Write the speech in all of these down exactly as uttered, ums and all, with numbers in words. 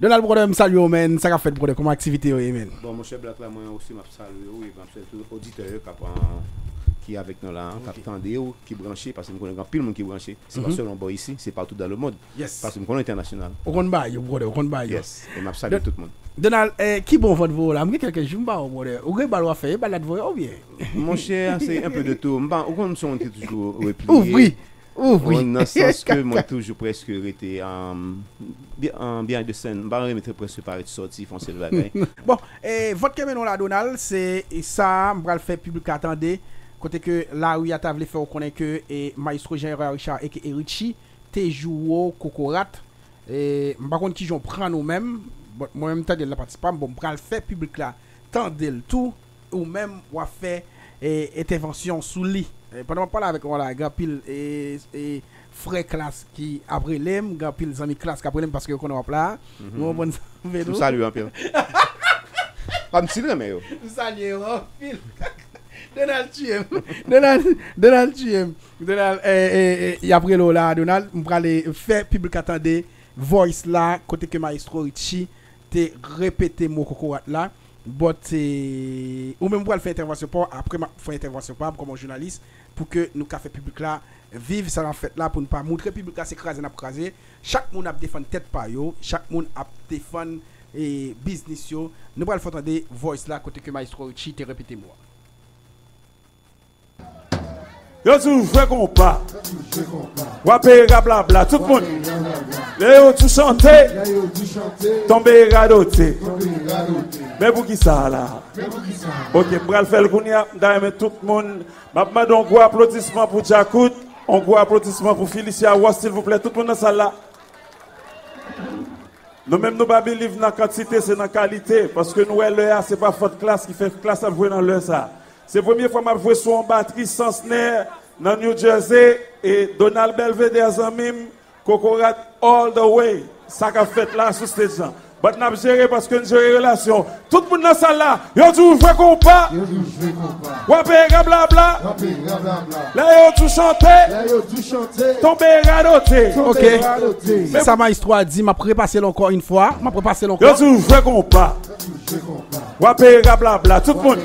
Donald, brother, m salye w, man. Sa k ap fèt, brother? Kòman aktivite yo ye, man? Bon, monchè Black la, mwen osi, m ap salye w, e m ap salye tout oditè yo k ap, euh, ki avèk nou la, k ap tande w, ki branche, paske m konnen gen anpil moun ki branche. Se pa sèlman bò isi, se partout dans le monde. Paske m konnen entènasyonal. Ou konn ba yo, brother, ou konn ba yo. Yes, e m ap salye tout moun. Donald, eh, ki bon van voye w la? M gen kèk jou m ba w, brother. Ou gen bal w ap fè, e bal la t voye w oubyen? Monchè, se un peu de tout. M pa, ou konn m se yon moun ki toujou repliye. Ouvri. Ouvri. Nan sans ke mwen toujou prèske rete, um, bi- um, behind the scene. M pa renmen trè prèske parèt sòti, fè yon seri de bagay. Bon, e, vant ke mennen w la, Donald, se sa m pral fè piblik la tande. Kote ke lari a ta vle fè w konnen ke, e, Maestro Jean Herrera Richard, aka Richie, te joure w kokorat. E, m pa konn kijan w pran nou menm, but mwen menm m tande l nan pati pa m, bon, m pral fè piblik la tande l tou, ou menm w ap fè, e, entèvansyon sou li. E, pandan m ap pale avèk ou la, gen anpil, e, e, frè Klass ki ap rele m, gen anpil zanmi Klass k ap rele m paske yo konnen w ap la. Nou konprann sa m vle di w? M salye anpil. Pa m ti renmen yo. M salye yo anpil. Donald tuye m. Donald, Donald tuye m. Donald, e, e, e, y ap rele w la, Donald. M prale fè piblik la tande voice la, kote ke Maestro Richie te repete mo kokorat la. But, e, ou menm ou pral fè entèvansyon pa w, apre m ap fè entèvansyon pa m kòm yon jounalis, pou ke nou ka fè piblik la viv sa n ap fèt la, pou n pa moutre piblik la se kraze n ap kraze. Chak moun ap defann tèt pa yo, chak moun ap defann, e, biznis yo. Nou pral fè w tande voice la, kote ke Maestro Richie te repete mo a. Yo di w jwe konpa. W ap peye rablabla, tout moun. Lè yo di w chante, tonbe radote. Men poukisa la? Ok, m pral fè l kounye a. M ta renmen tout moun. M ap mande yon gwo aplodisman pou Djakout, yon gwo aplodisman pou Felicia Ross, silvouplè, tout moun nan sal la. Nou menm nou pa believe nan kantite, se nan kalite, paske nou wè lè a, se pa fòt Klass ki fè Klass ap jwe nan lè sa. Se premye fwa m ap jwe sou yon batri Sansner nan New Jersey, e Donald Belvedere zanmi m, kokorat all the way, sa k ap fèt la sou stage lan. But n ap jere paske n jere relasyon. Tout moun nan sal la, yo di w jwe konpa. W ap peye rablabla. Lè yo di w chante, tonbe radote. Ok. Sa Maestro a di, m ap repase l ankò yon fwa. M ap repase l ankò. Yo di w jwe konpa. W ap peye rablabla, tout moun.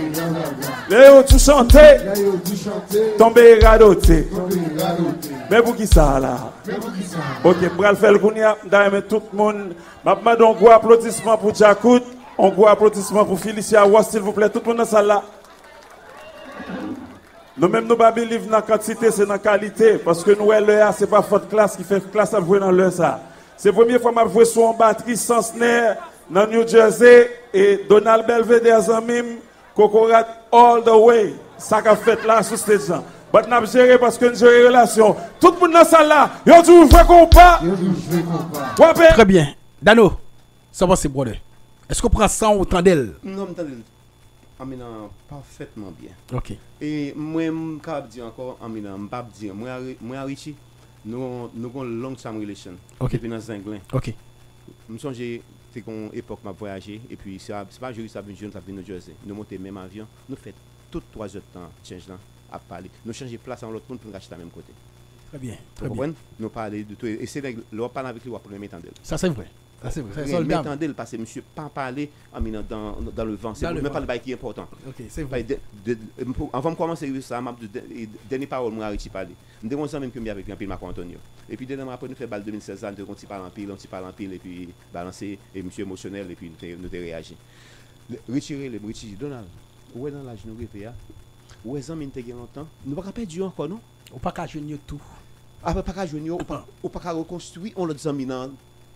Lè yo di w chante, tonbe radote. Men poukisa la? Ok, m pral fè l kounye a. M ta renmen tout moun. M ap mande yon gwo aplodisman pou Djakout, yon gwo aplodisman pou Felicia Ross, silvouplè, tout moun nan sal la. Nou menm nou pa believe nan kantite, se nan kalite, paske nou wè lè a, se pa fòt Klass ki fè Klass ap jwe nan lè sa. Se premye fwa m ap jwe sou yon batri Sansner nan New Jersey, e Donald Belvedere zanmi m, kokorat all the way, sa k ap fèt la sou stage lan. But n ap jere paske n jere relasyon. Tout moun nan sal la, yo di w jwe konpa. W ap peye. Trè byen. Dano, sa w panse, brother? Èske w pran san w, ou tande l? Non, m tande l. Anmina, pafètman byen. Ok. E mwen, m kapab di ankò, Anmina, m p ap di, mwen a Ri- mwen a Richie, nou, nou gon long time relation. Ok. Depi nan Zenglen. Ok. M sonje, te gon epòk m ap vwayaje, epi se a- se pa jwe Richie t ap vin jwe m, t ap vin New Jersey. Nou monte menm avyon, nou fè tout twa zèdtan change lan ap pale. Nou chanje plas a yon lòt moun pou n ka chita menm kote. Trè byen, trè byen. Ou konprann? Nou pale de tou, e se nèg, lè w ap pale avèk li, w ap renmen tande l. Sa se vre. Sa se vre. Sa se sòl dam. Renmen tande l, paske misye pa pale anmina dan, dan le van. Se pou mwen pale bagay ki enpòtan. Ok, se vre. Bay de- de- m pou- anvan m kòmanse rive sa, m ap di dè- e dènye pawòl mwen a Richie pale. M te gon zanmi m ke m ye avèk li anpil, Marco Antonio. Epi de nan apre nou fè bal de mil sèz la, nou te gon ti pale anpil, yon ti pale anpil, epi balanse, e misye emosyonèl, epi nou te, nou te reyaji. Richie rele m, Richie di, Donald, ou wè nan laj nou rive a, ou wè zanmi n te gen lontan, nou pa ka pèdi yo ankò non. Ou pa ka jwenn yo tou. Apre pa ka jwenn yo, ou pa, ou pa ka rekonstwi yon lòt zanmi nan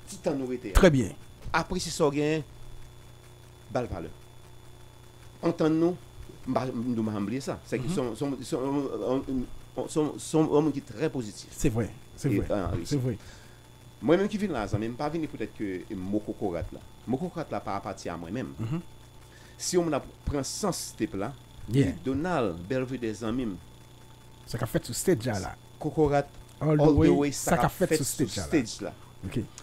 ti tan nou rete a. Trè byen. Apresye sa w genyen, ba l valè. Antann nou, m pa, m pa janm bliye sa. Se ki se yon, se yon, se yon, se yon, se yon, se yon moun ki trè pozitif. Se vre, se vre. Se vre. Mwen menm ki vin la, zanmi, m pa vini poutèt ke mo kokorat la. Mo kokorat la pa apati a mwen menm. Si yon moun ap pran sans tep la, li Donald Belvedere zanmi m. Sa k ap fèt sou stage la la. Kokorat all the way, sa k ap fèt sou stage la.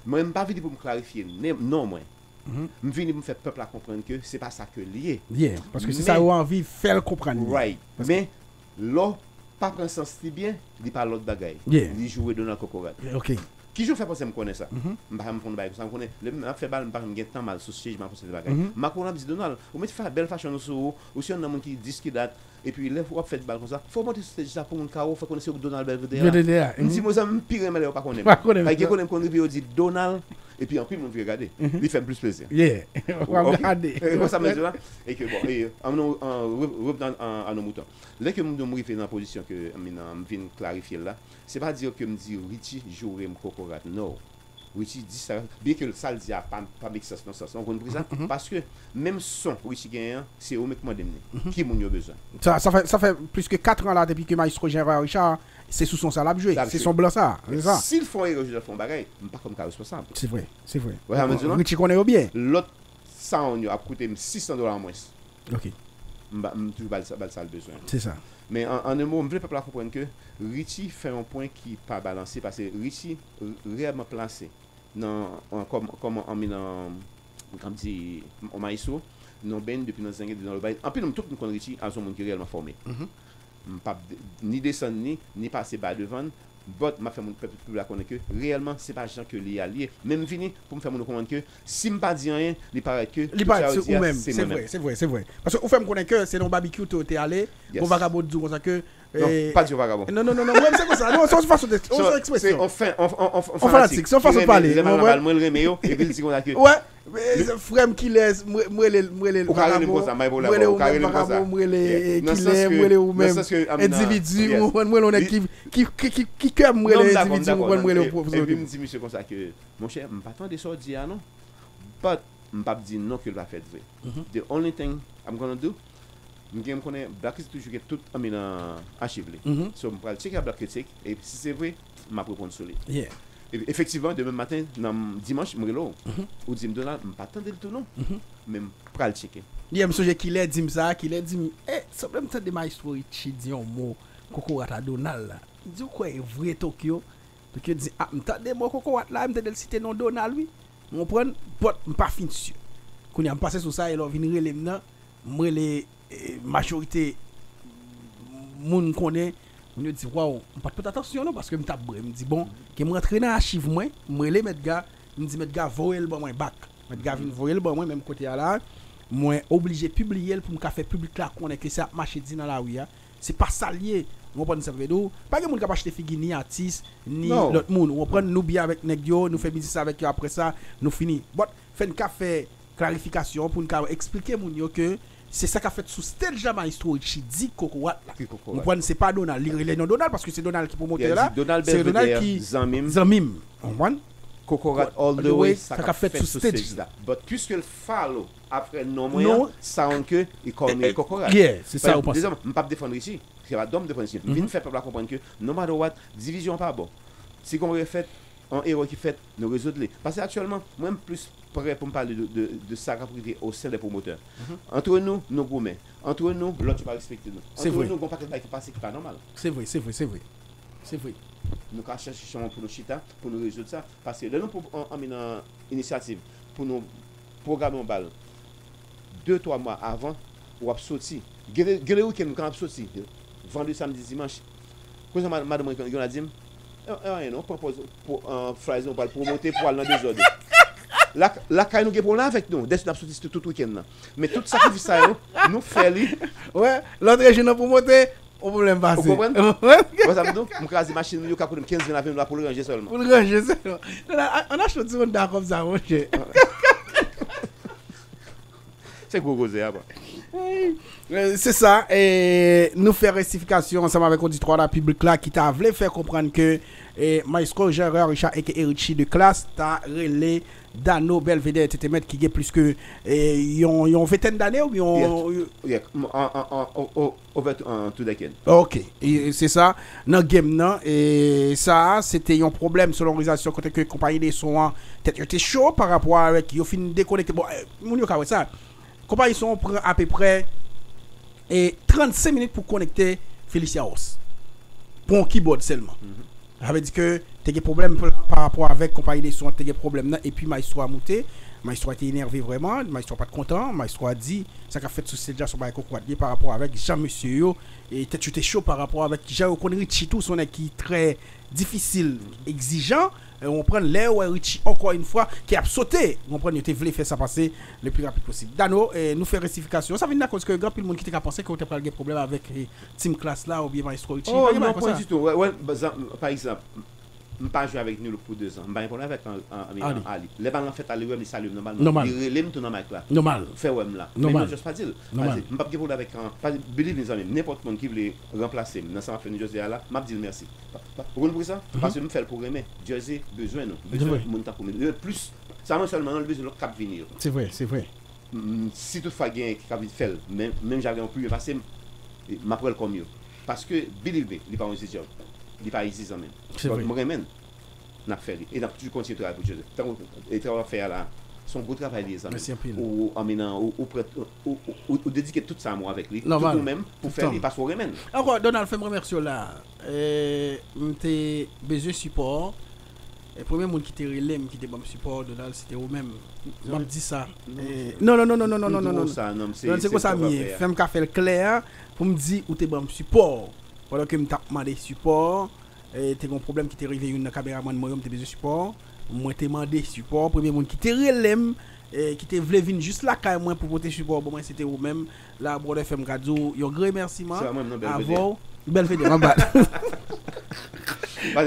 Mwen, m pa vini pou m klarifye non mwen. M vini pou m fè pèp la konprann ke se pa sa ke l ye. Yeah, paske se sa yo anvi fè l konprann li. Right. Men, lè w pa pran sans li byen, li pa lòt bagay. Yeah. Li joure Donald Kokorat. Ok. Kijan w fè panse m konnen sa? M pa janm fè yon bagay konsa. M konnen, lè m ap fè bal, m pa janm gen tan m al sou stage, m al konn sèten bagay. Makonnen ap di, Donald, ou mete fa-, bèl fashion nou sou ou, ou se yon nonm ki dis ki dat, epi lè w ap fè bal konsa, fò w monte sou stage la pou moun ka wè w, fè konnen se ou k Donald Belvedere a. M di, mezanmi, m pi renmen lè yo pa konnen m. Pa konnen m. Paske gen konnen m konn rive, yo di Donald, epi anpil moun vire gade. Li fè m plis plezi. Yeah. W ap gade. E konsa m di la. E ke, bon, e, an nou, an, re-, reprann an, an nou mouton. Lè ke m, m rive nan pozisyon ke, I mean, an, m vin klarifye l la, se pa di ke m di Richie joure m kokorat, no. Richie di sa, byen ke sa l di a pa, pa make sense nan sans. Ou konn pou sa? Paske menm son Richie genyen an, se yo menm k mande m li. Ki moun yo bezwen? Sa, sa fè, sa fè plis ke kat an la depi ke Maestro Gérard Richard, se sou son sa l ap jwe. Se son blan sa, se sa. Si l fè yon erè, jodi a l fè yon bagay, m pa kwè m ka responsab. Se vre, se vre. Ou wè sa m di la? Richie konnen yo byen. Lòt sound yo ap koute m sis san dola mwens. Ok. M ba, m toujou ba l sa, ba l sa l bezwen. Se sa. Men an, an en mo, m vle pèp la konprann ke Richie fè yon pwen ki pa balanse, paske Richie r-, reyèlman plase nan, an, kòm, kòm an, nan, kòm di, yon maestro, nan band depi nan Zengen, depi nan Lobay. Anpil moun, tout moun konn Richie as yon moun ki reyèlman fòme. M p ap de-, ni desann ni, ni pase ba devan l, but m ap fè moun, pèp, pèp la konnen ke reyèlman, se pa jan ke li a l ye. Men m vini pou m fè moun yo konprann ke si m pa di anyen, li parèt ke tout sa yo di a, se mwen menm. Se vre, se vre, se vre. Paske ou fè m konnen ke se nan yon babikyou tou ou te ale, gon vagabon t di w konsa ke, non, pa di yon vagabon. Non, non, non, non, mwen se konsa. Non, se yon fason de, se yon ekspresyon. Se yon fan, yon, yon, yon fanatik, se yon fason de pale. Mwen renmen yo, epi l di konsa ke Wè, men, frè m, kilè, m re-, m rele l, m rele l vagabon, m rele ou menm vagabon, m rele kilè, m rele ou menm endividi, ou konprann, m rele ou nèg ki, ki, ki, ki, ki kè m rele endividi, ou konprann, m rele ou pwofesè. Epi m di misye konsa ke, monchè, m pa tande sa w di a non, but m p ap di non ke l pa fèt vre. The only thing I'm gonna do, m gen, m konnen Black Critic toujou gen tout anmi nan achiv li. So, m pral tcheke a Black Critic, e si se vre, m ap reponn sou li. E, efektivman, demen maten, nan dimanch, m rele w. Ou di m, Donald, m pa tande l tou non. Men m pral tcheke. Yè, m sonje kilè di m sa, kilè di m, e, sanble m tande Maestro Richie di yon mo kokorat a Donald la. M di, ou kwè e vre, Tokyo? Tokyo di, a, m tande mo kokorat la, m tande l site non Donald, wi. Ou konprann? But m pa fin si. Kounye a, m pase sou sa, e lè w vin rele m nan, m rele, e, majorite moun m konnen, moun yo di, waw, m pa t pote atansyon non, paske m t ap bwè. M di, bon, ke m rantre nan achiv mwen, m rele Mèt Ga, m di, Mèt Ga, voye l ban mwen back. Mèt Ga vin voye l ban mwen, menm kote a la, mwen oblije pibliye l pou m ka fè piblik la konnen ke sa ap mache di nan lari a, se pa sa l ye. Ou konprann sa m vle di w? Pa gen moun k ap achte figi ni atis, ni lòt moun. Ou konprann? Nou byen avèk nèg yo, nou fè biznis avèk yo, apre sa, nou fini. But, fè n ka fè klarifikasyon pou n ka eksplike moun yo ke se sa k ap fèt sou stage la, Maestro Richie di kokorat la. Ou konprann? Se pa Donald. Li rele non Donald paske se Donald ki pwomotè la. Se Donald ki zanmi m. Ou konprann? Kokorat all the way, sa k ap fèt sou stage la. But, puiske l follow apre non mwen an, sound ke e call me kokorat. Yeah, se sa ou panse. Dezòm, m p ap defann Richie. Se pa dòm de pwensip. M vin fè pèp la konprann ke, no matter what, divizyon an pa bon. Si gon erè fèt, yon erè ki fèt, nou rezoud li. Paske aktyèlman, mwen m plis prè pou m pale de, de, de sa k ap rive o sen dè pwomotè. Antre nou, nou goumen. Antre nou, lòt yo pa respekte nou. Antre nou, gon pakèt bagay ki pase ki pa nòmal. Se vre, se vre, se vre. Se vre. Nou ka chèche chan pou nou chita, pou nou rezoud sa. Paske lè nou pou, an, anmennen inisyativ pou nou pwograme yon bal, de, twa mwa avan, w ap soti. Gen de, gen de wikenn, kan w ap soti, vandredi, samdi, dimanch. Kounye a, ma-, madanm mwen, gen la di m, e, e, anyen non, pran pòz pou, an, fraz nou pral pwomote pou al nan dezòd. Lak-, lakay nou gen pwoblèm avèk nou, dèske n ap soti tout, tout wikenn nan. Men tout sakrifis sa yo, nou fè li. Wè, lòt rejyon nan pwomote, yon pwoblèm pase. Ou konprann? Ou konprann? Wè sa m di w? M kraze machin moun yo ka koute m kenz ven lavi m la pou l ranje sèlman. Pou l ranje sèlman. Donald, a-, ann achte yon ti Honda kòb sa, monchè. Se gwo koze a, bò. E, se sa, e, nou fè restifikasyon ansanm avèk oditwa la, piblik la, ki ta vle fè konprann ke, e, Maestro Gérard Richard, aka Richie de Classe, ta rele Dano Belvedere Entertainment, ki gen plis ke, e, yon, yon ventèn dane, oubyen yon, yeah. Yeah. M, an, an, an, o, o, over to, an, to the end. Ok. E, se sa. Nan game nan, e, sa a, se te yon pwoblèm sonorizasyon kote ke konpayi de son an, tèt yo te cho pa rapò avèk yo fin dekonekte. Bon, e, moun yo ka wè sa. Konpayi son an pran apeprè, e, trannsenk minit pou konekte Felicia Ross. Pou yon keyboard sèlman. Sa vle di ke te gen pwoblèm pa, pa rapò avèk konpayi de son an, te gen pwoblèm nan, epi maestro a moute. Maestro a te enève vrèman, Maestro a pa t kontan, Maestro a di sa k ap fèt sou stage la se yon bagay kokorat li pa rapò avèk jan mesye yo, e tèt yo te cho pa rapò avèk jan yo konn Richie tou, se yon nèg ki trè difisil, egzijan, ou konprann, lè yo wè Richie ankò yon fwa ki ap sote, ou konprann, yo te vle fè sa pase le pli rapid posib. Dano, eh, nou fè restifikasyon. Sa vin akoz ke gen anpil moun ki te ka panse ke ou te pral gen pwoblèm avèk eh, Team Klass la oubyen Maestro Richie. Oh, pa gen non, bagay pwen konsa. Ditou. Wè, wè, pa egzanp, m pa jwe avèk New Look pou dezan. M pa gen pwoblèm avèk an, an, an, Ali. Lè bal lan fèt, Ali wè m, li salye m nòmalman. Nòmal. Li rele m tou nan mic la. Nòmal. Fè wè m la. Nòmal. Men New Look just pa di l. Nòmal. Pase, m p ap gen pwoblèm avèk an, pa, believe me, zanmi m, nenpòt moun ki vle ranplase m nan sa m ap fè New Jersey a la, m ap di l mèsi. Pa, pa, ou konn poukisa? Pase m fè l pou renmen. Jersey bezwen nou. Bezwen moun tankou nou. Yo plis, sa mwen sèlman, non, li bezwen lòt k ap vini yo. Se vre, se vre. Si toutfwa gen ki ka vin fè l, men, menm jan gen yon pi byen pase m, m ap welcome yo. Paske, believe me, li pa yon easy job. Li pa easy zanmi m. But m renmen l. N ap fè li. E n ap toujou kontinye travay pou Joseph. Tankou e travay w ap fè a la, se yon gwo travay li ye zanmi m. Ou, I mean, ou, ou, ou dedike tout sa m ou avèk li, tout ou menm pou fè li, paske w renmen l. Ankò, Donald, fè m remèsye w la. Eh, m te bezwen sipò w. E premye moun ki te rele m, ki te ban m sipò, Donald, se te ou menm. M ap di sa. Eh, non, non, non, non, non, non, non, non, non. Non, se konsa m ye. Fè m ka fè l klè pou m di ou te ban m sipò. Pandan ke m t ap mande sipò, eh, te gen yon pwoblèm ki te rive youn nan kameramann mwen yo, m te bezwen sipò. Mwen te mande sipò. Premye moun ki te rele m, eh, ki te vle vin jis lakay mwen pou pote sipò ban mwen, se te ou menm. La, brother, fè m ka di w yon gran remèsiman avè w. Belvedere, my bad.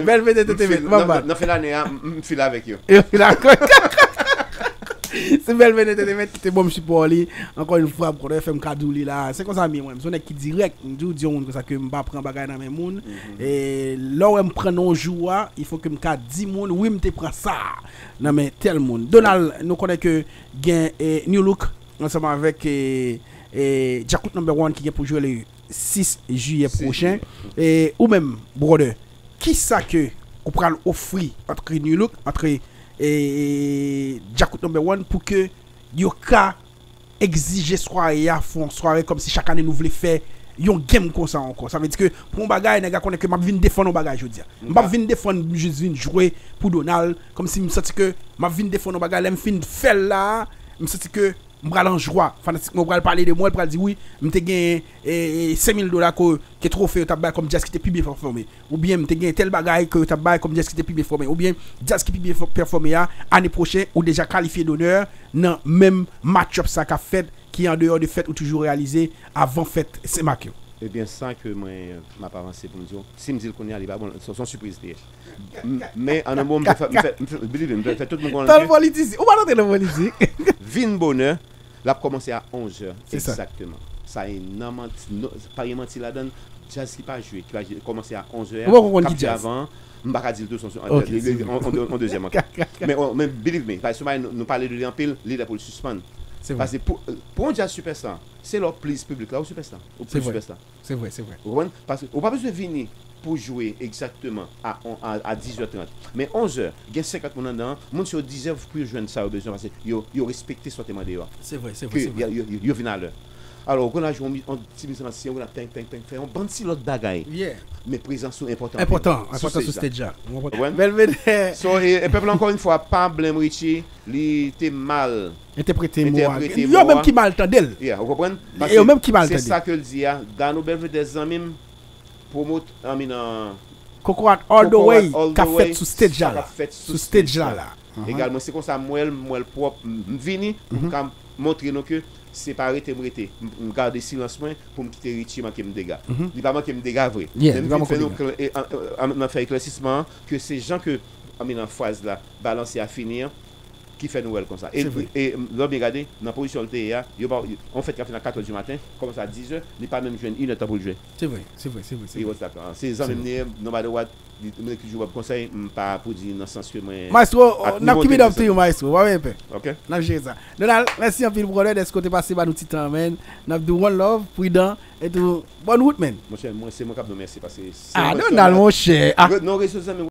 Belvedere Entertainment, my bad. Nan fen lane a, m file avèk yo. Yo file avèk. Se Belvedere Entertainment ki te ban m sipò li. Ankò yon fwa, brother, fè m ka di w li la. Se konsa m ye mwen. M se yon nèg ki dirèk. M di w, di yon moun konsa ke m pa pran bagay nan men moun. E lè w wè m pran nan yon jou a, il faut ke m ka di moun, wi, m te pran sa nan men tèl moun. Donald, nou konnen ke gen, eh, New Look ansanm avèk, eh, eh, Djakout Number One ki gen pou jwe le sis jiyè pwochen. E ou menm, brother, kisa ke ou pral ofri antre New Look, antre, eh, Djakout Number One pou ke yo ka egzije sware a fè yon sware kòmsi chak ane nou vle fè yon game konsa ankò. Sa vle di ke pou yon bagay, nèg la konnen ke m ap vin defann yon bagay jodi a. M p ap vin defann, m jis vin jwe pou Donald, kòmsi m santi ke m ap vin defann yon bagay, lè m fin fè l la, m santi ke m pral an jwa. Fanatik mwen pral pale de mwen, l pral di, wi, m te genyen, e, e, senk mil dola ke, ke twofe yo t ap bay kòm djaz ki te pi byen pèfòme. Oubyen m te genyen tèl bagay ke yo t ap bay kòm djaz ki te pi byen pèfòme. Oubyen djaz ki pi byen pèfòme a, ane pwochen, ou deja kalifye donè nan menm match-up sa k ap fèt, ki andeyò de fèt ou toujou reyalize avan fèt Sen Mak yo. Ebyen, sa ke mwen, m ap avanse pou m di w, si m di l kounye a, li pa bon, se, se yon sipriz li ye. M, men, an nan mo, m fè, m fè, m fè, believe me, m fè, fè tout moun konnen ke politisyen. Ou pa t antre nan politik. Vin bonè, l ap kòmanse a onz è egzakteman. Sa e nan manti, pa gen manti ladan l. Djaz ki pa jwe, ki pa jwe, kòmanse a onz è a, k ap jwe avan an, m pa ka di l tou, se yon, yon dezyèm ankò. Men, men believe me, paske nou, nou pale de li anpil, li lè pou l sispann. Paske pou, pou yon djaz sipèsta, se lè w please piblik la, ou sipèsta, ou please sipèsta. Se vre, se vre. Ou konprann? Paske ou pa bezwen vini pou jwe egzakteman a, a, a dizuit è trant. Men onz è, gen senkant moun anndan an, moun sa yo dizèv pou yo jwenn sa yo bezwen, paske yo, yo respekte sa w te mande yo a. Se vre, se vre, se vre. Yo, yo, yo vin alè. Alò, ou konn al jwe yon, yon ti mizik ansiyen, ou konn al peng, peng, peng, fè yon bann ti lòt bagay. Men prezans ou enpòtan anpil. Enpòtan, enpòtan sou stage la. Ou konprann? Belvedere. So, e, e pèp la, ankò yon fwa, pa blame Richie, li te mal entèprete mo a. Yo menm ki mal tande l. Yeah, ou konprann? Yo menm ki mal tande l. Se sa ke l di a, Dano Belvedere zanmi m, promote, I mean, uh, Kokorat all the way, k ap fèt sou stage la. Sou stage la la. Egalman, se konsa m wè l, m wè l pwòp, m, m vini pou m ka montre nou ke se pa rete m rete. M, m gade silans mwen pou m kite Richie manke m dega. Li pa manke m dega vre. Men m vin fè nou klè, e, an, an, nan fè eklèsisman an, ke se jan ke, I mean, nan fraz la, balanse a fini an, ki fè nou wè l konsa. E, e lè w byen gade, nan pozisyon l te ye a, yo pa, yon fèt k ap fini a kat è di maten, kòmanse a diz è, li pa menm jwenn inèdtan pou l jwe. Se vre, se vre, se vre, se vre. Se zanmi m li ye, no matter what, li, mwen ki toujou ban m konsèy, m pa pou di nan sans ke mwen. Maestro, n ap keep it up to you, maestro. Pa gen pè. Ok. N ap jere sa. Donald, mèsi anpil, brother, dèske w te pase ba nou ti tan, man. N ap di w one love, pridan, e tou, bòn wout, man. Monchè, mwen, se mwen k ap di w mèsi, paske se mwen sèlman. Ah, Donald, monchè. Ah. Non, rezo zanmi